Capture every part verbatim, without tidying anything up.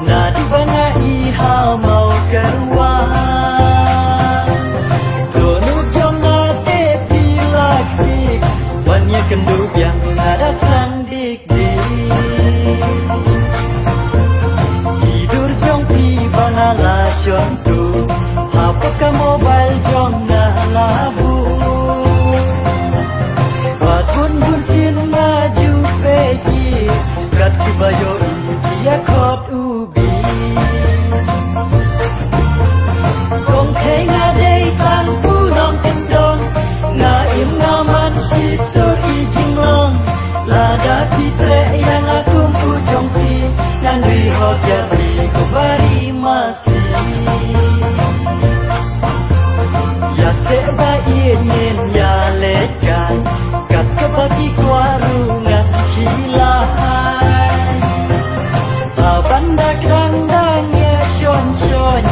Naduh ba nga i ha Mawkyrwat, dohnud jong nga te phi la ktik ban ïakynduh biang, nga da thrang dik dik. Ki dur jong phi ba nga la shon tu hapoh ka mobile jong nga la buh. Bad bun bun sien nga ju peit ïa kat kiba ïohi ïa khot u bit. Kong Khei, nga dei tang u nongkyndong, nga im nga man shisur i jinglong. Lada phi treh ïa nga kum u jong phi, ngan ri hok ïa phi kumba ri masi. Ïa seh ba ïeit ngin ïa leit kai, kat kaba phi kwah ruh ngan khie lai. Ha ban da kdang dang ïa shon shon,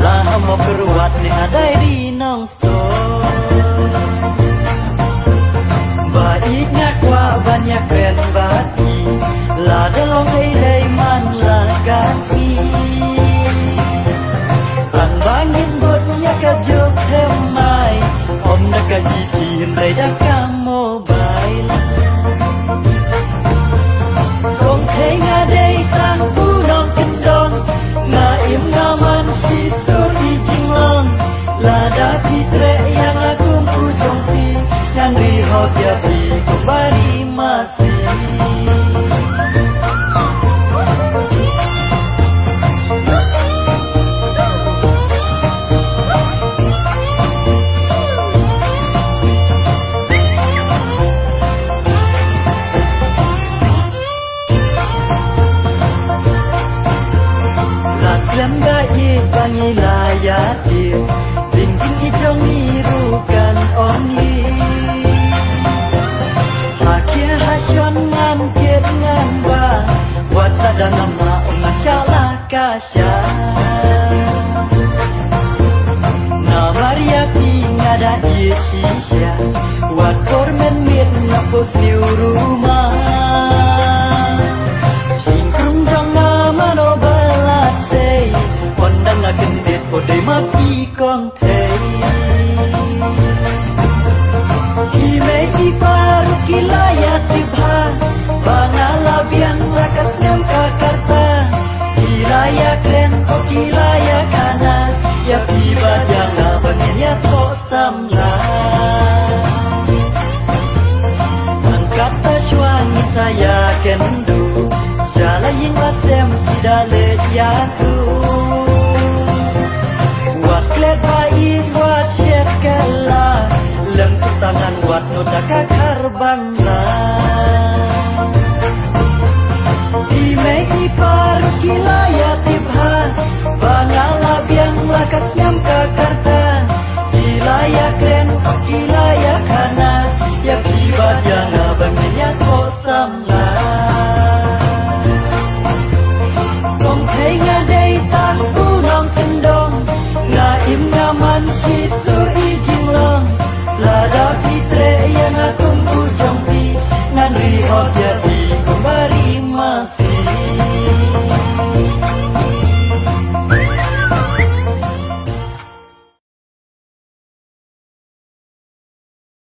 la ha Mawkyrwat ne ha Diary Nongstoiñ. Ba ïeit nga kwah ban ïakren bad phi, lada long dei dei man la ka sngi. Tang ba ngin bud ïa ka juk thymmai, ym da ka shithi hynrei da ka mobile. Kong Khei, nga dei tang u nongkyndong, nga im nga man shisur i jinglong. Lada phi treh ïa nga kum u jong phi, ngan ri hok ïa phi kumba ri masi. La slem da ïeit ba ngi la ïa tied, ding jingïeit jong ngi ruh kan ym lih. Ha khia ha shon ngan kit ngan bah, wat la da namar ong nga shah la ka shah. Namar ïa phi nga da ïeit shisha, wat por mynmiet nga post sniew ruh ma. Shynkrung jong nga mano ba la sei, ynda nga kyndit, o dei ma phi Kong Khei. I mei i pa ruh ki la ïa tip bha ba nga la biang la ka snem ka rta. Ki la ïa kren, o ki la ïa khana ïa phi ba biang, la ba ngin ïa thoh samla. Nang kata shuwa ngin sa ïakynduh sha la ïing la sem, ki da leit ïathuh. Wat klet ba ïeit, wat shet kylla, lem tu tang ngan wad noh da ka kharbangla. I mei i pa ruh ki la ïa